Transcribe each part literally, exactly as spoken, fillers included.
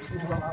བཀྲ་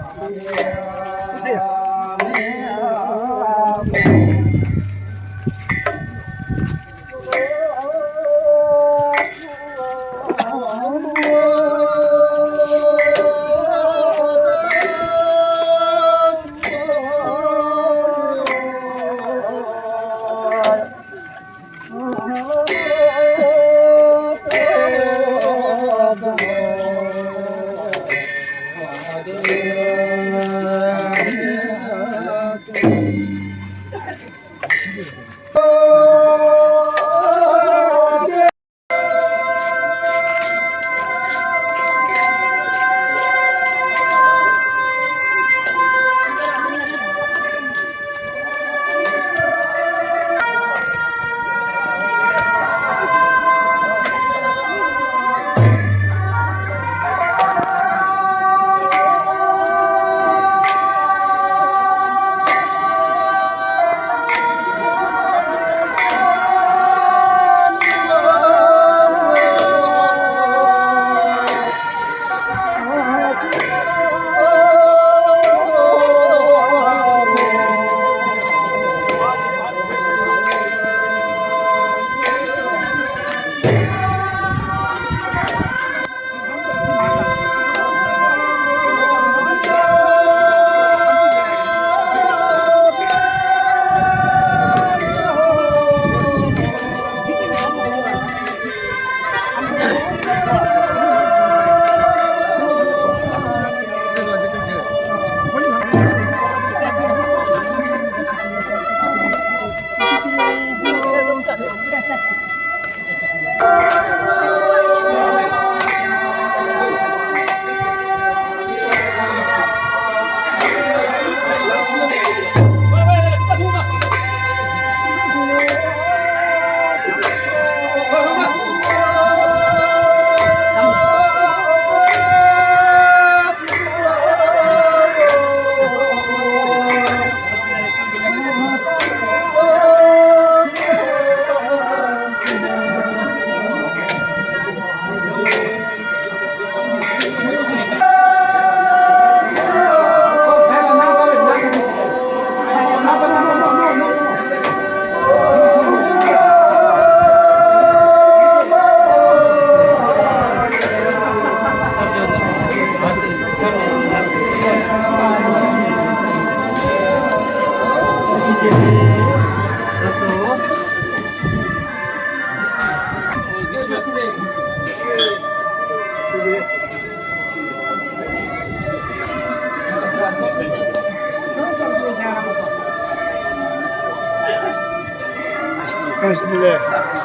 ཤིས་བདེ་ལེགས།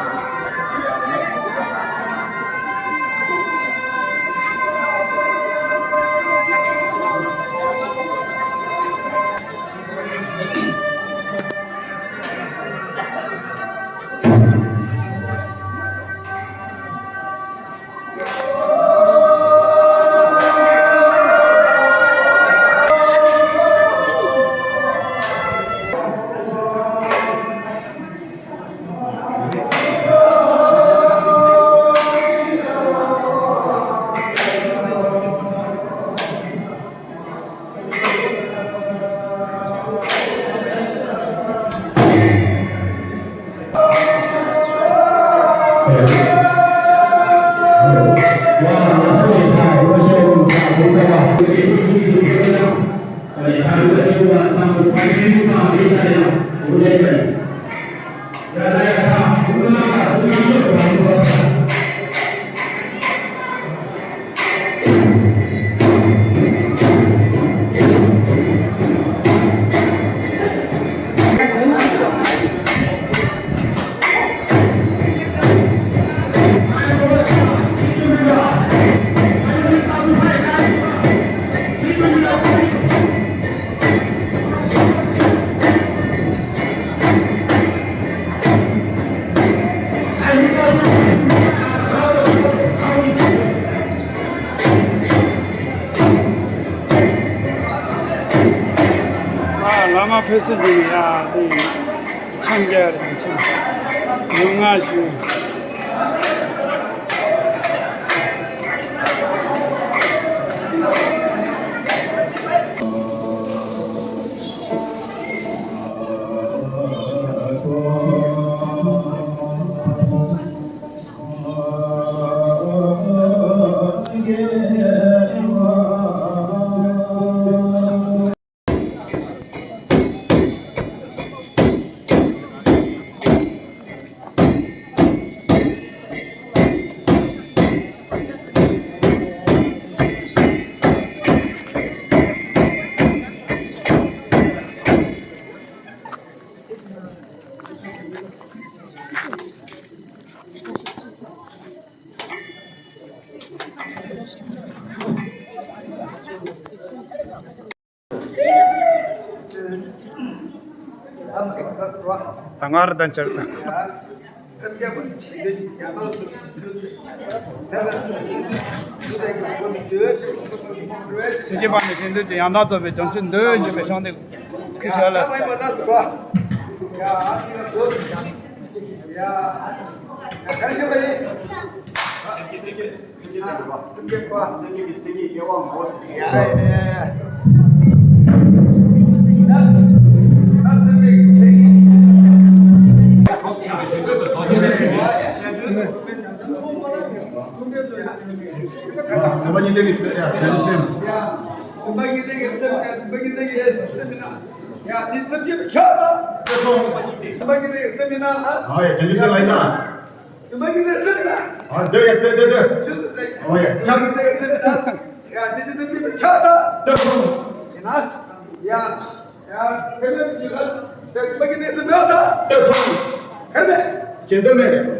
ཨ། བླ་མ་ཕེབས་བསུ་ཞུ་ཡ་དེ་འཆམ་རྒྱག་རེད། འཆམ་ཡོང་ང་ཞུ། ད་ང་ར་དང་ཆར་དང་། སེམས་བསྐྱེད་པ་ནི་ཤིན་ཏུ་ཅིག་ཡང་དག་རྫོགས་པའི་བྱང་ཆུབ་འདོད་ཞེས་པའི་ཤིང་རྟའི་ཁུ་ཤ་ལ་སོགས། ནུས་པ་གཉིས་ལྡན་གྱི་ཚེ་ཡ་དེ་ནི་སེམས། ནུས་པ་གཉིས་ལྡན་གྱི་ཚེ་ཡ་ནུས་པ་གཉིས་ལྡན་གྱི་སེམས་ཡིན་ན། ཡ་དེ་སེམས་བསྐྱེད་པའི་ཆ་ལ། ནུས་པ་གཉིས་ལྡན་གྱི་སེམས་ཡིན་ན། ཨ་ཡ་དེ་ནི་སེམས་ལ་ཡིན་ན། ནུས་པ་གཉིས་ལྡན་སེམས་ཡིན་ན། ཨ་འདོད་ཡ་འདོད་འདོད་འདོད། ཆུ་ཚོད་དྲུག་ཨོ་ཡ། ནུས་པ་གཉིས་ལྡན་གྱི་སེམས་ཡིན་ན། ཡ་དེ་ནི་སེམས་བསྐྱེད་པའི་ཆ་ལ། ཡིན་ན། ཡ། ཡ། དེ་ནས་ཀྱི་ལ། དེ་ནུས་པ་གཉིས་ལྡན་སེམས་མེད་ད། ལྟོས་དང་། གར་མེད། ཞེ་འདོད་མེད། ཡ། ནུས་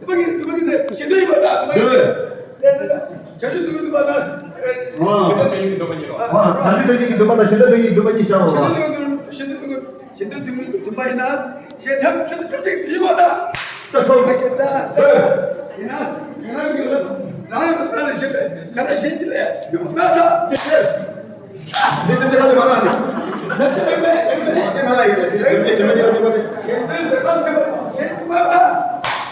པ་གཉིས་ནུས་པ་གཉིས་ལྡན་ཞེ་འདོད་ཡིན་པ་ད། ནུས་པ་གཉིས་ལྡན། ལྟོས། བྱང་ཆུབ་ཏུ་ནུས་པ་ད། ཨ། ཞེ་འདོད་མེད་ནུས་པ་གཉིས་ལྡན། ཨ། བྱང་ཆུབ་ཏུ་ནུས་པ་ད་ཞེ་འདོད་མེད་ནུས་པ་གཉིས་བྱའོ། ཞེ་འདོད་མེད་ཞེ་འདོད་མེད་ཞེ་འདོད་མེད་ནུས་པ་ཡིན་ན། ཞེ་ཐམས་ཅད་ཐམས་ཅད་ཡིན་པ་ད། ལྟོས་དང་། ལྟོས། ཡིན་ན། ཡིན་ན་ཡིན་ན། རང་རང་ལ་ཞེན་པས་ག་ལ་ཞེན་གྱི་ལས་ཡོད་མ་ཐག་འདི་སེམས་ཅན་ཐམས་ཅད་མ་རག་ནི། སེམས་ཅན་རིག་པས་རིག་པས། དེ་མ་རག་ཡོད་རེད། དེ་སེམས་ཅན་ཞེན་པ་ཅི་ལ་ནུས་པ་དེ།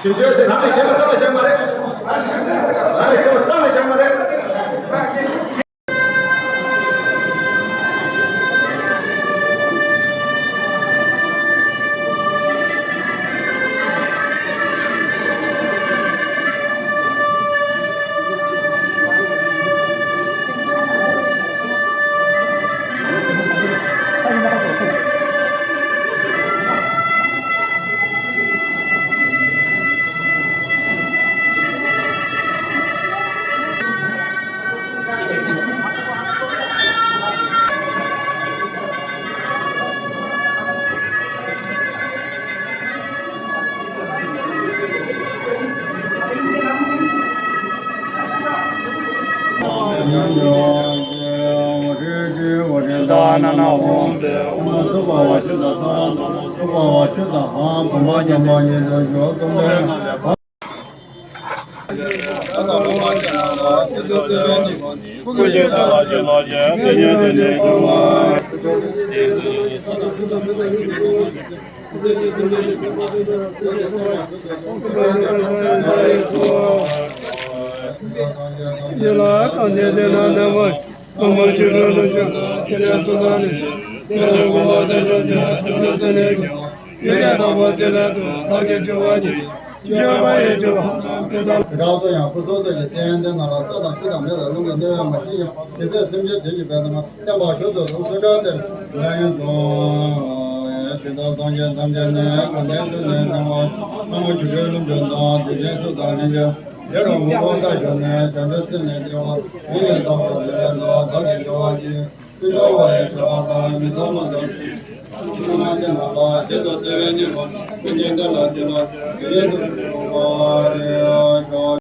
ཞེན་པས་རིག་པ་ཞེན་པ་ཞེན་པ་མ་རག་ཞེན་པས་རང་ལ་ཞེན་པ་རྩ་ལ་ཞེན་པ་མ་རེད། རང་ལ་ཞེན་པ་རྩ་ལ་ཞེན་པ་མ་རེད། དེ་དག་ཏུ་ཡང་སྐུ་གསུང་ཐུགས་ཀྱི་སྤྱན་དེ་ནང་ལ་ས་དང་ཆུ་དང་མེ་དང་རླུང་གི་གནོད་པ་མ་ཞིག་ཀྱང་དེ་ཚེ་སེམས་ཅན་དོན་གྱི་དཔལ་དང་བསྟན་པ་ཞུ་ཚུལ་དུ་སུ་འདྲ་དེར་ལན་ཡིན་གསུངས། དེ་དག་སངས་རྒྱས་ཐམས་ཅད་ནི་གང་དེ་སུ་ནས་སྣང་བ་ལྷ་མོ་བཅུ་དྲུག་ཀླུ་འབྱུང་དང་དེ་ཅན་སུ་དང་ནི་འཇའ་ར་ངོ་བོ་ལྟ་ཞོག་ནས་བྱང་ཆུབ་སེམས་ནི་སྐྱེ་བ་མི་ཡི་དང་བ་ལས་ལ་བདག་གི་སྐྱེ་བ་ཅི། ཀུན་འབྱུང་བ་ཡི་བྱ་བ་དང་མི་ཚང་མ་དང་། ཆུང་མ་ཅན་རྣམས་ལ་རྗེས་སུ་བརྩེ་བའི་སྙིང་པོ་ཀུན་གྱིས་བསྟན་ལ་བསྟེན་ལ་དེ་ཡིན་དུ་གསུངས་པ་རེད།